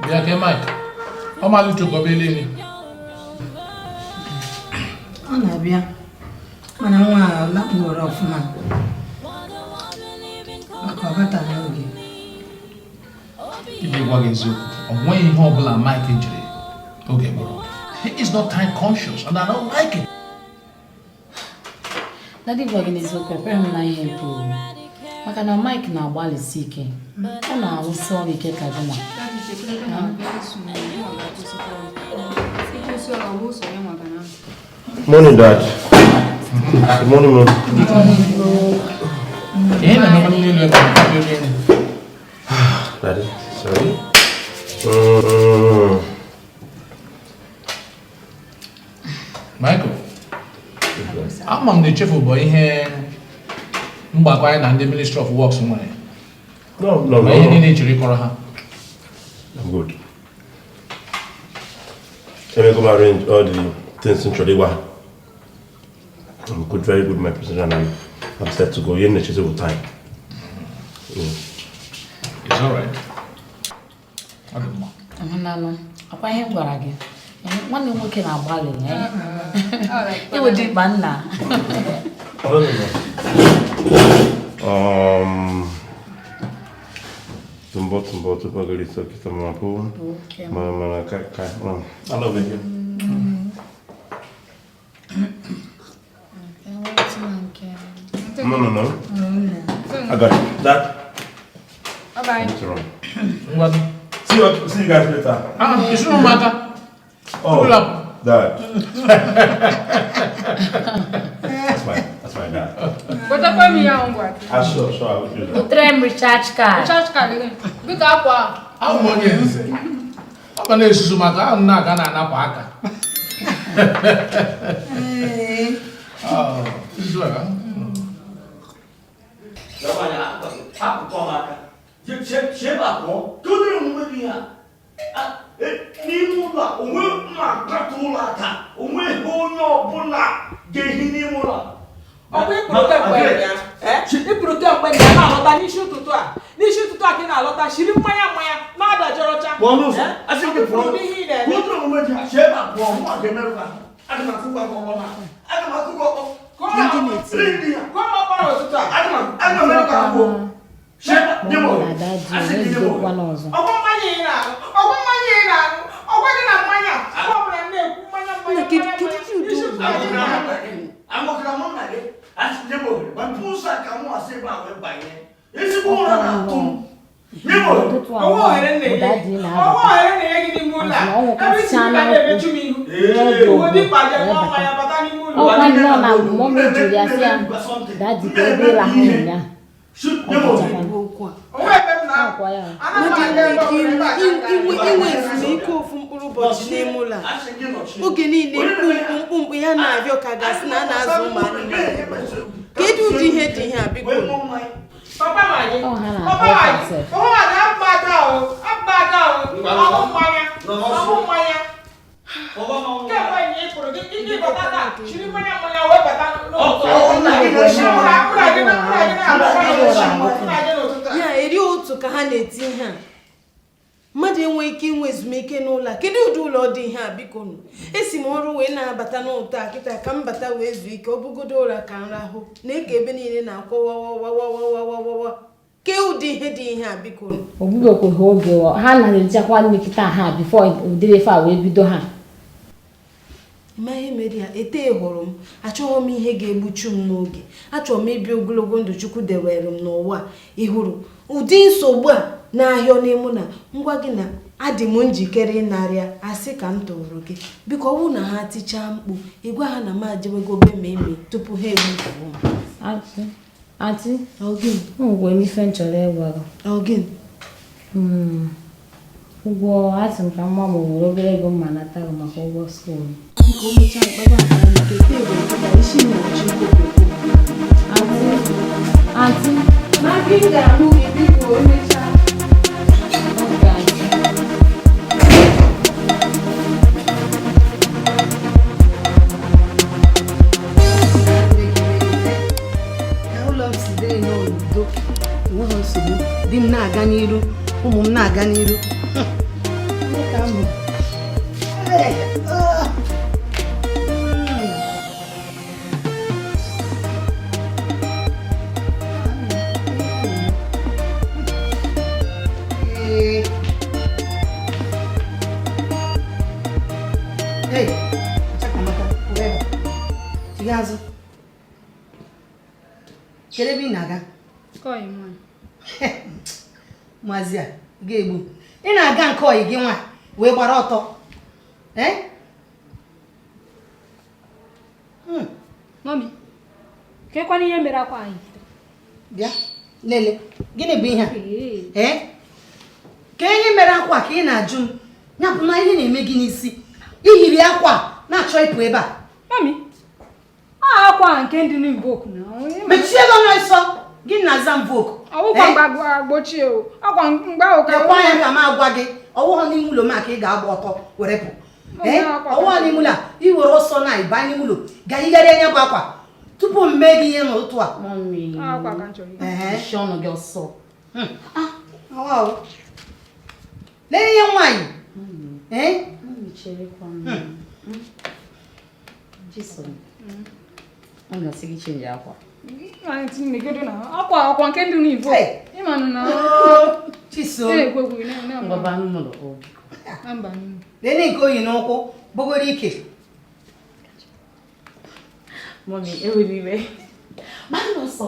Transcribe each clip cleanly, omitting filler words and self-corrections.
Bịa ke Mike. Ọ malite ka ọ bịa elie. Ọ na-abịa mana nwa a lakpuoro ọfụma maka ọ bata n'oge. Iji gwa gị eziokwu, ọ nweghị ihe ọbụla Mike jiri oge kpọrọ. He is not time conscious and I don't like it. Daddy, gwa gị n'eziokwu, ekweghị m na ihe kwuru maka na Mike na-agbalịsi ike, ọ na-arụsi ọrụ ike ka gị nwa. Morning, Dad. Good morning, Mom. Ihe na-emekwa n'elu ebe a, ọ bịa elie. Daddy, sorry. Michael, ama m na echefu bụ ihe mgbakọ anyị na ndị Ministry of Works nwere. No, no, Ma ihe no. niile i chọrọ ịkọrọ ha. I'm good. Let me go arrange all the things in Chodiwa. I'm good, very good, my president, and I'm set to go. You need to time. It's all right. Ọ dị mma. Ahụnanụ, akwa ihe m gwara gị. Nwanne m nwoke na-agbalị, ịwụ dimkpa nna. Oh, no, no. Tumbo, tumbo, tumbo, gari, so, kita mapu. Ma, ma, ka, ka, I love it. No, no, no. I got it. Dad. Bye bye. I need to run. Ngwa. See you guys later. Ah, isuru m aka. Oh, Pull up. Dad. That's my dad. Wetakwa m ya ngwa. Ah, sure, sure, I will do that. Butere m recharge card. Recharge card gị. Biko akwa. Ahụ m onye nze. Ọ ga na-esusu maka ahụ na-aga na-anapụ aka. Oh, this one, huh? N'ime ụlọ a, onwe mma akpata ụlọ aka, onweghị onye ọbụla ga-ehi n'ime ụlọ a. Ọkwa ịpụrụ kemgbe ya, ịpụrụ kemgbe na ya na-alọta n'isi ụtụtụ a, n'isi ụtụtụ a ka ị na-alọta shiri mmanya mmanya na-adajọrọcha. Pụọ n'ụzọ. Asị gị pụọ. Ịpụrụ n'ihe ị na-eme. Ka o duru omume dị ha, si ebe a pụọ, mụ a ga-emerụ ha. Aga m akụ gị ọkpọ na. Aga m akụ gị ọkpọ. Kụọ m ọkpọ n'ụtụtụ a. Aga m emerụ ka pụọ. Si ebe a, nye m ohere. Asị gị nye m ohere. Ọgwụ mmanya ị na-aṅụ, ọgwụ mmanya ị na-aṅụ, ọgwụ gị na mmanya, ọ bụla na-ekwu mmanya mmanya mmanya mmanya n'isi ụtụtụ a ka ị na-aṅụ. Aṅụkara m nna gị, asị nye m ohere. Ma tupu ụzọ a ka mụ asị ebe a wee banye. Ezigbo ụra na-atụ m. Nye m ohere. Ụtụtụ Ọnwa ohere ahụ na-enye bụ daddy gị, ọnwa na-abata. ohere na-enye gị n'ime ụlọ a. Azụ ọnwụ Ebe isi kasịa gị ga n'ụkwụ. na-emechu m ihu. Ee. Ụdị mkpa ji ṅụọ mmanya bata n'ime ụlọ. Ọkwa nnọọ na mummy jụrụ ya sị ya, daddy ka ebe ịrahụ ụnyaahụ. Onwe ebe m na-apụ. Ọkwa ya. Ana m Mmadụ aga enwe ebe ike ọbụla ebe a ka m inwe ga-aga. inwe ezumike ofu mkpụrụ ụbọchị n'ime ụlọ a. Oge niile mkpumkpu mkpumkpu ya na-abịa ka gasị na a na-azụ ụmụ anụmanụ. Kedu ụdị ihe dị ihe a biko? Papa ma gị. Ọ ha na-akpọ Papa ma gị. sef. Papa ma gị akpa aka o. Akpa aka o. Ọṅụ mmanya. Ọṅụ mmanya. Kemgbe enyi ị pụrụ gị gị bata taa, chiri mmanya mmanya wee bata n'ụtụtụ. Mụ na gị na mụ na gị na-alụ mụ na gị n'ụtụtụ a. Ya eri otu ka ha na-eti ihe a. Mmadụ enweghị ike inwe ezumike n'ụlọ a. Kedu ụdị ụlọ dị ihe a biko nụ? Esi m ọrụ wee na-abata n'ụtọ a kịta ka m bata wee zuo ike, ọ bụgodo ụra ka m rahụ na-eke ebe niile na-akwọ wawawawawawawawa. Kee ụdị ihe dị ihe a biko nụ? Ogbugokweghị oge ha na-ejekwa nne kịta ha before ụdịrị ife a wee bido ha. Ma ihe mere ya ete hụrụ m, achọghị m ihe ga-egbuchu m n'oge. Achọrọ m ibi ogologo ndụ Chukwu dewere m n'ụwa. Ị hụrụ ụdị nsogbu a na-ahịọ n'ịmụ na ngwa gị na adị m njikere ịnarịa asị ka m tụrụ gị. Biko ọ bụrụ na ha tichaa mkpu, ị gwa ha na m ajewego be ma eme tupu ha egbufuo m. Aunty, aunty, Ọ gịnị? o nwere ife m chọrọ ịgwa gị. Ọ gịnị? Ụgwọ asị m ka nwa m were obere ego m ma nata gị maka ụgwọ school. Biko mechaa mkpaba akpa m nke tebụl nkịta isi na-achị koko. Aunty, aunty. Maka ị ga-ahụ gị biko emechaa. Okay, aunty. Ka ụlọ m si dịrị n'udo, enweghị nsogbu, di m na-aga n'iru, ụmụ m na-aga n'iru. Hey, ah. Hey. Hey, Chakamaka, ebe a. Chiga azụ. Kedu ebe ị na-aga? Kọị nwaanyị. Maazị a ga-egbu. Ị na-aga nke ọyị gị nwa wee gbara ọtọ. Eh? Mummy, kekwana ihe mere akwa anyị? Bịa, lele. Gịnị bụ ihe a? Ee? Ka ihe mere akwa ka ị na-ajụ m, ya bụ na ihe na-eme gị n'isi. I yiri akwa na-achọ ịpụ ebe a. Mummy, ọ akwa a nke ndị n'Invoke na. Mechie gị ọnụ ọsọ. Gị na-aza m voku. Ọwụkwa mgbe agbochie o. Ọkwa mgbe ahụ ka Lekwa anya ka m agwa gị, ọwụghọ n'ime ụlọ m a ka ị ga-agba ọtọ were pụ. Ee, ọwụghọ n'ime ụlọ a, ị were ọsọ na ịba n'ime ụlọ ga yigharịa anya bụ akwa tupu m mee gị ihe n'ụtụtụ a. Mummy, Akwa ka m chọrọ iyi. Ehe. mechie ọnụ gị ọsọ. Ọwụ. Lee ihe nwaanyị. Ee? Mummy, cherekwa m. Chisom, ọ ga-asị gị change akwa. Anyị tinyegodo na akwa akwa nke ndị n'Invoke. Hey. Ịmanụ na Oo, Chisom. na-ekwu ekwu na Ngwa baa n'ime ụlọ, o biko. na mba n'ime. Lee nke oyi n'ụkwụ, bogoro ike. Mummy, ewela iwe. Baa n'ọsọ.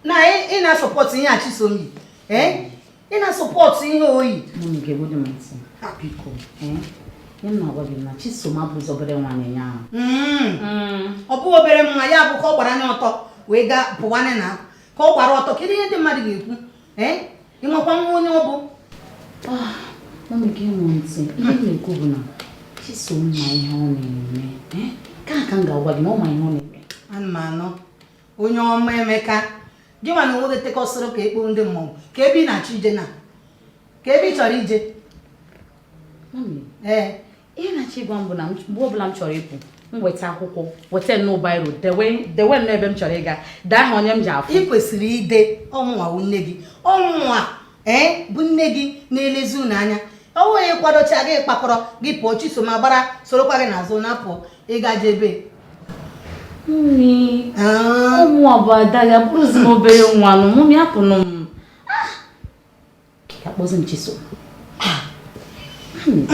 Na ị na-asọpọtụ ihe a Chisom yi. Ee? Ị na-asọpọtụ ihe oyi. Mummy, ga-egbudu m ntị. Biko, ee? Ihe m na-agwa gị na Chisom abụghịzi obere nwaanyị ahụ. Ọ bụghị obere nwa ya bụ ka ọ gbara anya ọtọ wee gaa pụwanị na ka ọ gbara ọtọ, kedu ihe ndị mmadụ ga-ekwu? Ee? Ị makwa nwa onye ọ bụ? Ah, Mummy, gee m ntị. Ihe m na-ekwu bụ na Chisom ma ihe ọ na-eme. Ee? Ka m ga-agwa gị na ọ ma ihe ọ na-eme. Ana m anọ onye ọma Emeka, gị nwa na onwe gị tekọsịrị ka ekpo ndị mmọnwụ, ka ebe ị na-achọ ije na ka ebe ị chọrọ ije. Mummy, Ee. ihe na-achọ ịgwa m bụ na mgbe ọbụla m chọrọ ịpụ, m weta akwụkwọ, weta nnọọ biro, dewe dewe nnọọ ebe m chọrọ ịga, dee aha onye m ji afụ. Ị kwesịrị ide ọnwụnwa wụ nne gị, ọnwụnwa ee bụ nne gị na-elezi unu anya. Ọ bụghị ịkwadocha gị kpakọrọ gị pụọ, Chisom agbara sorokwa gị n'azụ na pụọ ịgaje ebe. Mummy, Ah. ụmụ a bụ ada ya bụrụzi m obere nwa nụ. Mummy, hapụnụ m. Ka akpọzi m Chisom. Mummy,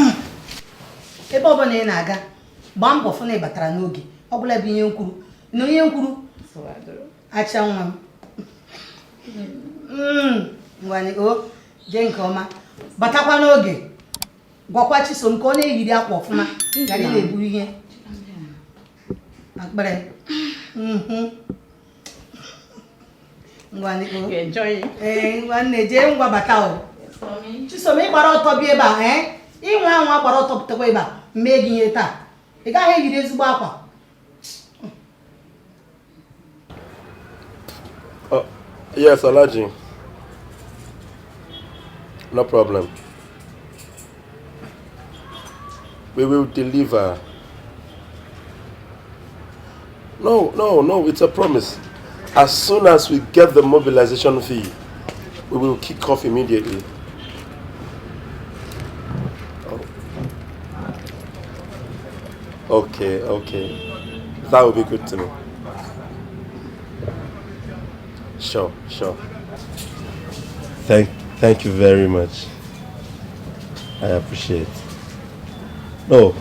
Ebe ọbụla ị na-aga, gbaa mbọ fụ na ị batara n'oge. Ọ bụla bụ ihe m kwuru na onye m kwuru acha nwa m. Ngwanị o jee nke ọma, batakwa n'oge, gwakwa Chisom ka ọ na-eyiri akwa ọfụma, ghara ị na-eburu ihe akpịrị. Ngwanị o. You enjoy it. Ee, ngwa nne, jee ngwa bata o. Chisom, ị gbara ọtọ bịa ebe a, ee, ịnwe anwa gbara ọtọ pụtakwa ebe a mee gị ihe taa, ị gaghị eyiri ezigbo akwa. Oh, yes, Alhaji. No problem. We will deliver. No, no, no, it's a promise. As soon as we get the mobilization fee, we will kick off immediately. Oh. Okay. That will be good to know. Sure. Thank you very much. I appreciate. No,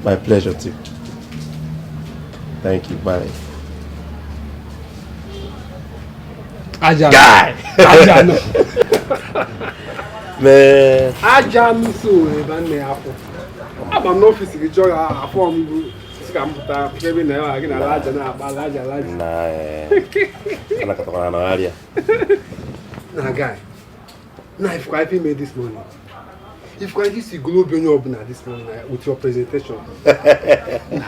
my pleasure too. Thank you. Bye. Aja. Guy! Aja no. Man. Aja m so ebe nne ya afọ. Aba m n'office gị chọọ ya afọ m bụ sị ka m pụta ebe na ya gị na alaja na-akpa alaja alaja. Na anakọtakwara na arịa. Na guy. Na ifukwa ife ime this morning. Ifukwa ife isi golo obi onye ọbụla this morning na with your presentation. Na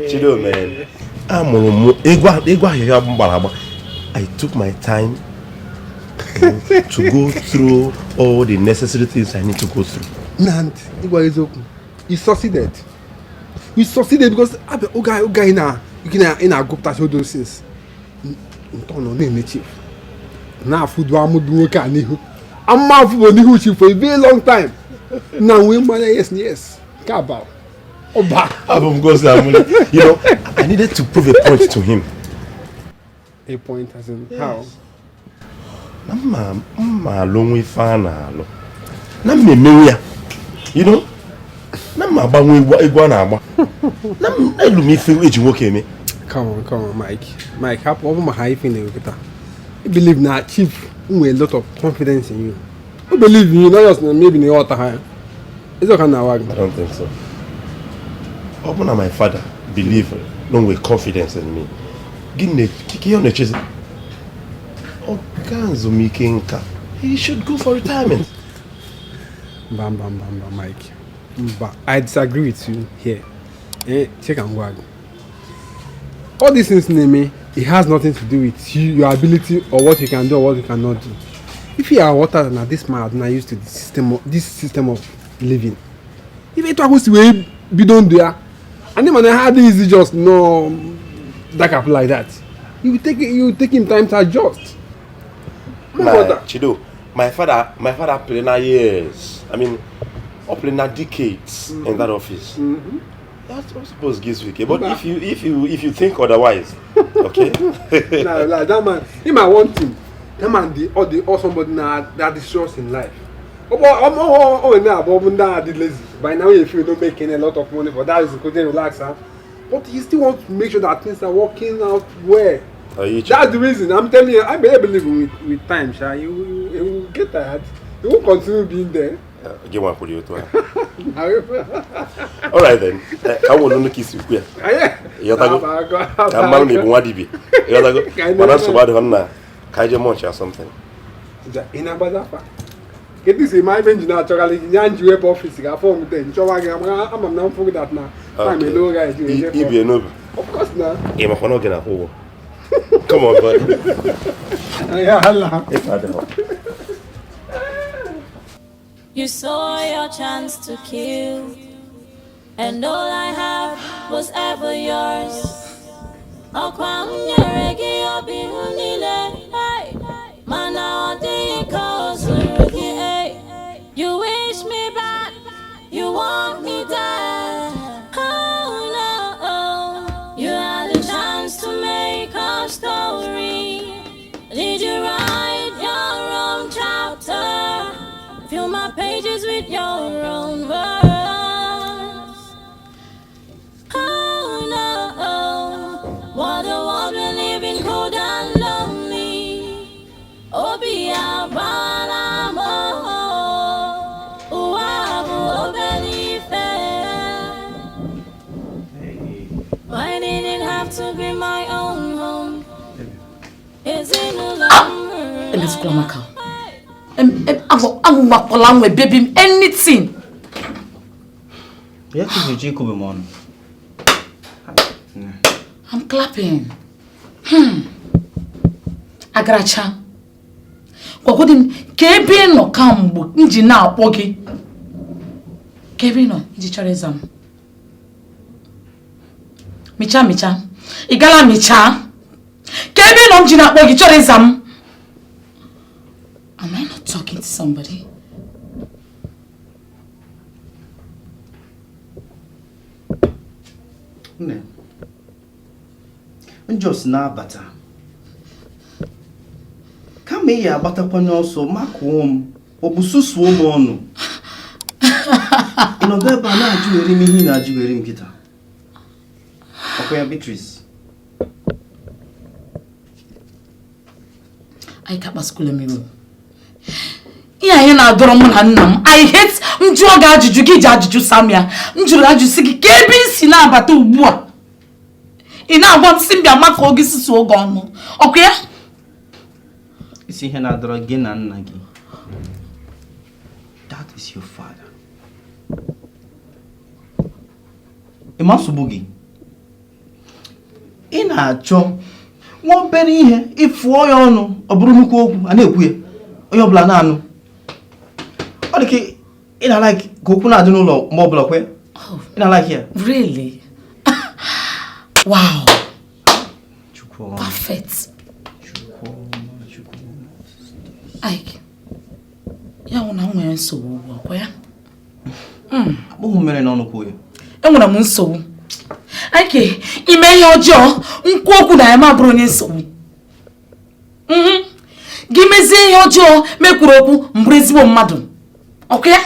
Chido, man. Amụrụ m egwu egwu ahịhịa m gbara agba. I took my time to go through all the necessary things I need to go through. Na ntị ịgwa eziokwu. You succeeded. You succeeded because abịa oge anyị na ị na ị na-agụpụtasị all those things. Ntọ nọ na-eme chief. Na-afụdu amụdụ nwoke a n'ihu. Ama afụ bụ n'ihu chief for a very long time. Na nwee mmanya, yes, nke aba ọba. Abụ m gosi amụli. You know, I needed to prove a point to him. A point as in how? Na mma alụ nwa ife a na-alụ. Na mma emenwu ya. You know? Na mma agbanwe egwu a na-agba. Na m elu m ife eji nwoke eme. Come on, come on, Mike. Mike, hapụ ọ bụ ma ha ife na-ewekọta. I believe na Chief nwere a lot of confidence in you. I believe in you, not just na maybe na ịghọta ha ya. Ịzọ na awa gị. I don't think so. Ọ bụ na my father believe na o nwere confidence in me. Gịnị ka ihe ọ na-echezi? Ọ gaa nzumike nka. He should go for retirement. Mba, mba, mba, mba, Mike. Mba, I disagree with you here. Eh, check and gwa gị. All these things na-eme, it has nothing to do with you, your ability or what you can do or what you cannot do. If you are water na this man na used to the system of, this system of living. If etu ahụ si wee bido ndụ ya, and man ha adịghịzi just no dakapụ like that. You will take him time to adjust. My My, brother. Chido, my father played na years. I mean, ọ played na decades in that office. That's what supposed gives week. But if you think otherwise, okay? Nah, that man, him I want him. That man the all the all somebody na that is serious in life. Oh, na but na dey lazy. By now you feel no making a lot of money for that is couldn't relax, huh? But he still wants to make sure that things are working out well. Are you That's the reason I'm telling you. I believe with time, sha, you will get tired. You won't continue being there. Gị nwa kwuru ya otu ahụ. All right then. Ka m were unu ka isi kwu ya. Ịghọtago? Ka mmanụ na ịbụ nwa dibịa. Ịghọtago? Mana nsogbu adịghị nna ka anyị jee munch or something. Ị na-agbaza afa kedu isi ma ibe nji na-achọgharị gị nya nji webe office ga afọ m de nchọwa gị ama m na mfụ gị that na time ele oge anyị ji wee jee. Ibie n'obi. Of course na. Ị makwa na oge na-akwụ ụgwọ. Come on, buddy. Ya ala. Ife adịghị. You saw your chance to kill, and all I have was ever yours. Ọkwa m nyere gị obi m niile, hey, mana ọ dịghị ka o zuru gị. Hey. You wish me back, you want me dead. Oh no, you had a chance to make a story. Did you write your own chapter? Fill my pages with your own words. Oh no, what a world we live in, cold and lonely. Obi abalamo, ụwa bụ obere ife. Why did it have to be my own home? Ezinụlọ m hụrụ Emetụkwala m aka. Agwakwala nwe baby m anything. Ya ka iji ikube m ọnụ. I'm clapping. Agaracha. Gwagodi m ka ebe ị nọ kamgbe m ji na-akpọ gị. Ka ebe ị nọ iji chọrọ ịza m. Michaa michaa. Ị gala michaa. Ka ebe ị nọ m ji na-akpọ gị chọrọ ịza m. Am I not talking to somebody? Nne, njọs na-abata. Kama ị ya agbatakwana ọsọ makụọ m, ọ bụ susuo m ọnụ. Ị nọdụ ebe a na-ajụgheri m ihe ị na-ajụgheri m kịta. Ọkwa ya, Beatrice? Anyị ka kpasukwula m iwe. Ihe anyị na-adọrọ mụ na nna m, I hate m jụọ gị ajụjụ gị ji ajụjụ sam ya. M jụrụ ajụjụ sị gị ka ebe ị si na-abata ugbu a. Ị na-agwa m sị m bịa makụọ gị susuo gị ọnụ. Ọkwa ya? Isi ihe na-adọrọ gị na nna gị. That is your father. Ị ma nsogbu gị? Ị na-achọ nwa obere ihe ịfụọ ya ọnụ, ọ bụrụ nnukwu okwu a na-ekwu ya onye ọbụla na-anụ. Ọ dị ka ị na-alike ka okwu na-adị n'ụlọ mgbe ọbụla kwe. Ị na-alike ya? Really? Wow. Chukwuọma. Perfect. Ike, ya hụ na m nwere nsogbu ugbu a, kwa ya? Akpụghị mmiri n'ọnụ kwuo ya. Enwere m nsogbu. Ike ime ihe ọjọọ nkwu okwu na ya ma bụrụ onye nsogbu. Gị mezie ihe ọjọọ mekwuru okwu m bụrụ ezigbo mmadụ. Ọkwa ya?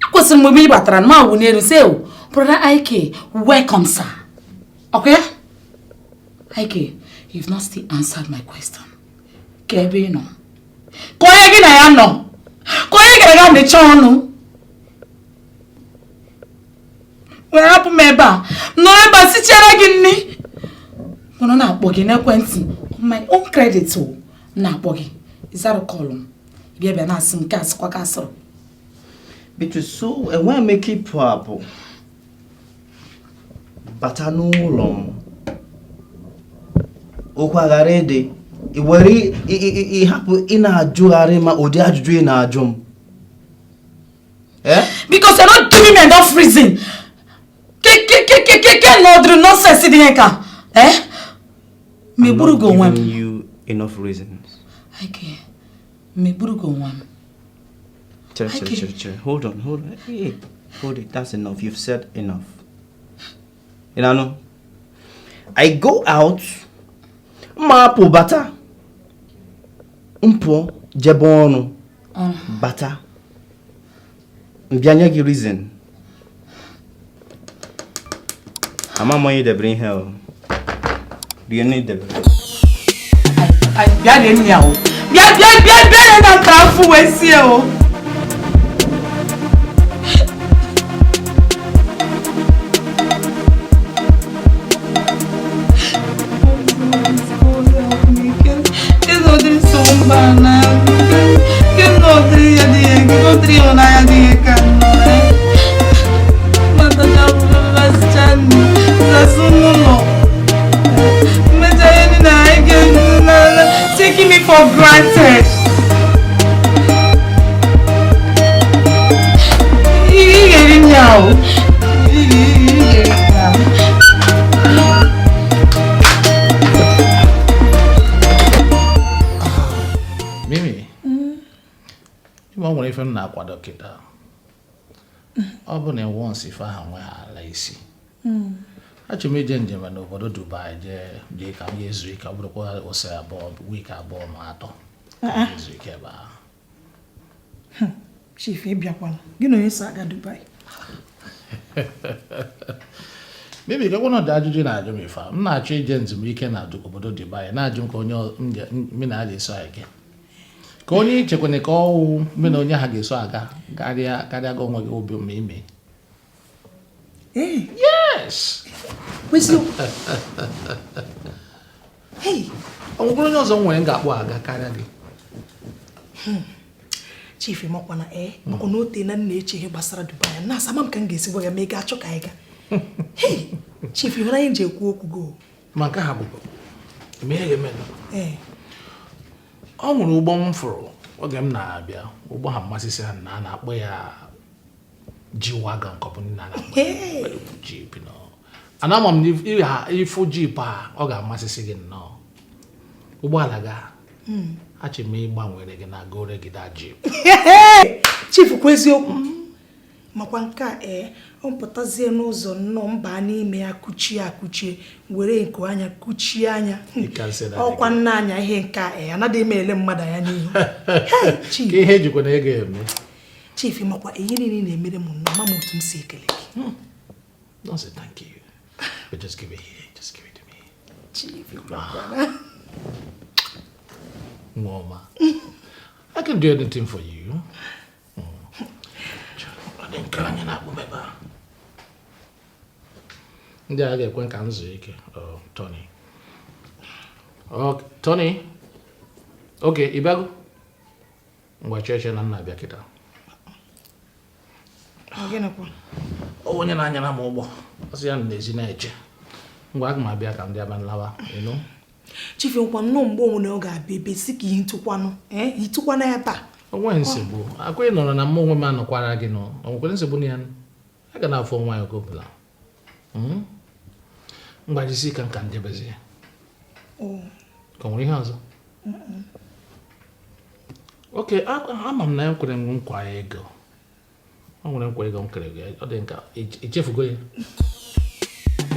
Akwesịrị m mgbe ị batara ma wụ n'elu sị ewu brother Ike, welcome sir. Ọkwa ya? Ike, you've not still answered my question. Ka ebe ị nọ? Ka onye gị na ya nọ? Ka onye gara aga mechaa ọnụ? Were hapụ m ebe a nọrọ ebe a sichara gị nri nọrọ na-akpọ gị n'ekwentị on my own credit o na-akpọ gị ịzara call m bịa bịa na-asị m nke asịkwa ka asịrị. Beatrice, so enweghị m ike ịpụ apụ bata n'ụlọ m okwu aghara ịdị i were ịhapụ ị na-ajụgharị ma ụdị ajụjụ ị na-ajụ m. Because you're not giving me enough reason. Ke na ọdịrị nonsense dị ihe ka eh? Megburu gị onwe m. I'm not giving you enough reasons. Ike, megburu gị onwe m. Chere, chere, chere, chere. Hold on, hold on. Hey, hold it. That's enough. You've said enough. You know, I go out, ma apụ bata, m pụọ jebe ọrụ bata, m bịa nye gị reason. Ama m onye debere ihe o. Rie na idebere. Bịa rie nri ahụ. Bịa bịa bịa bịa rie na nta afụ wee sie o. Taking me for granted. Mimi, ịma nwere ife m na-akwado kịta. Ọ bụ na once ife ahụ nwe ha ala isi. Achọrọ m ije njem n'obodo Dubai jee ka m ga-ezu ike, ọ bụrụkwa ose abụọ, wiiki abụọ ma atọ. Ezu ike ebe ahụ. Chief, ị bịakwala. Gị na onye so aga Dubai? Mimi, ka kwụna dị ajụjụ na-ajụ m ife a. M na-achọ ije nzumike na obodo Dubai, na-ajụ m ka onye mụ na ga-eso aga. Ka onye ichekwana ka ọwụ mụ na onye ha ga-eso aga karịa karịa gị onwe gị obi ma ime. Yes. Hey. Ọ nwekwara onye ọzọ m nwere m ga-akpọ aga karịa gị. Chief, makwana makwa na ote na nna eche ihe gbasara Dubai na asa m ka m ga-esi gwa ya ma ị ga-achọ ka anyị gaa. Hey, Chief, ịhụrụ anyị ji ekwu okwu go. Ma nke ha bụ eme ihe ga-eme. Ọ nwere ụgbọ m fụrụ oge m na-abịa, ụgbọ ha mmasịsị ha na a na-akpọ ya G-Wagon ka ọ bụ na a na-akpọ ya Jeep nọ. Ana ama m na ịfụ Jeep a ọ ga-amasịsị gị nnọọ. Ụgbọala ga achọ m ịgbanwere gị na gore gị da Jeep. Chief, kwa eziokwu. Makwa nke a ọ pụtazie n'ụzọ nnọọ mba n'ime ya kuchie akuchie were nku anya kuchie anya. Ọkwa nna anya ihe nke a anaghị eme ele mmadụ anya n'ihu. Ka ihe ejikwa na ego eme. Chief, makwa ihe niile na-emere m nnọọ ma m otu m si ekele gị. Don't say thank you. But just give it here. Just give it to me. Chief, Mama, I can do anything for you. Ndị a ga-ekwe ka m zuo ike. Oh, Tony. Oh, Tony. Okay, ị bịago? Ngwa cheche na nna abịa kịta. Onye na-anyara m ụgbọ. Ọ sị ya n'ezi na-eche. Ngwa aga m abịa ka ndị abịa nlawa, you know? Chief, nkwa nnọọ mgbe onwe ọ ga-abịa ebe si ka ihe ntụkwanụ, ịtụkwanụ ebe a. O nweghị nsogbu. Akwa ị nọrọ na mụ onwe m anọkwara gị nọ. O nwekwara nsogbu na ya? A ga na-afụ onwe anyị oge ọbụla. Mgbajisi ka nka njebezi. Ka o nwere ihe ọzọ? Okay, ama m na ya kwere m nkwa ego. O nwere nkwa ego m kere gị, ọ dị nka ichefugo ya.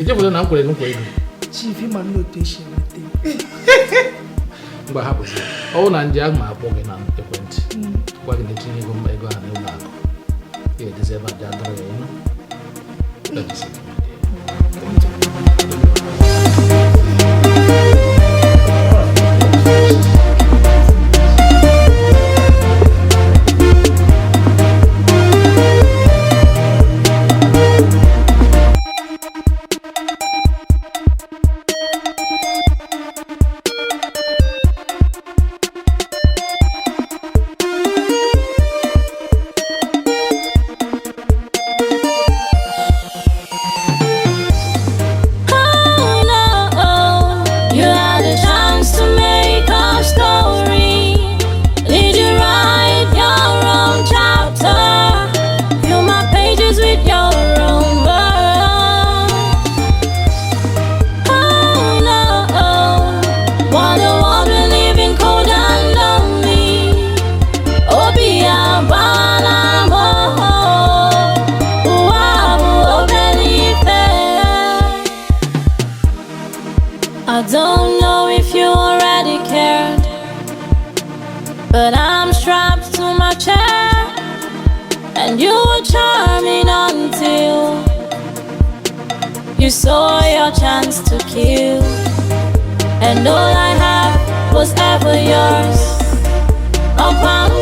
Ichefugo na m kwere gị nkwa ego. Chief, ịma nne otu esi enweta m. Mgbe hapụzi, ọ bụrụ na nje ahụ ma akpọ gị na ekwentị gwa gị na etinye ego m ego ahụ n'ụlọ akụ, ị ga-edezi ebe a bịa dọrọ ya ịnụ. That is it, my dear. Oh no, you had a chance to make a story. Did you write your own chapter? Fill my pages with your own words. Oh no, what a world we live in, cold and lonely. Obi abalamo, uwa obelife. I don't know if you already cared, but I'm strapped to my chair, and you were charming until you saw your chance to kill, and all I have was ever yours. Ọkwa m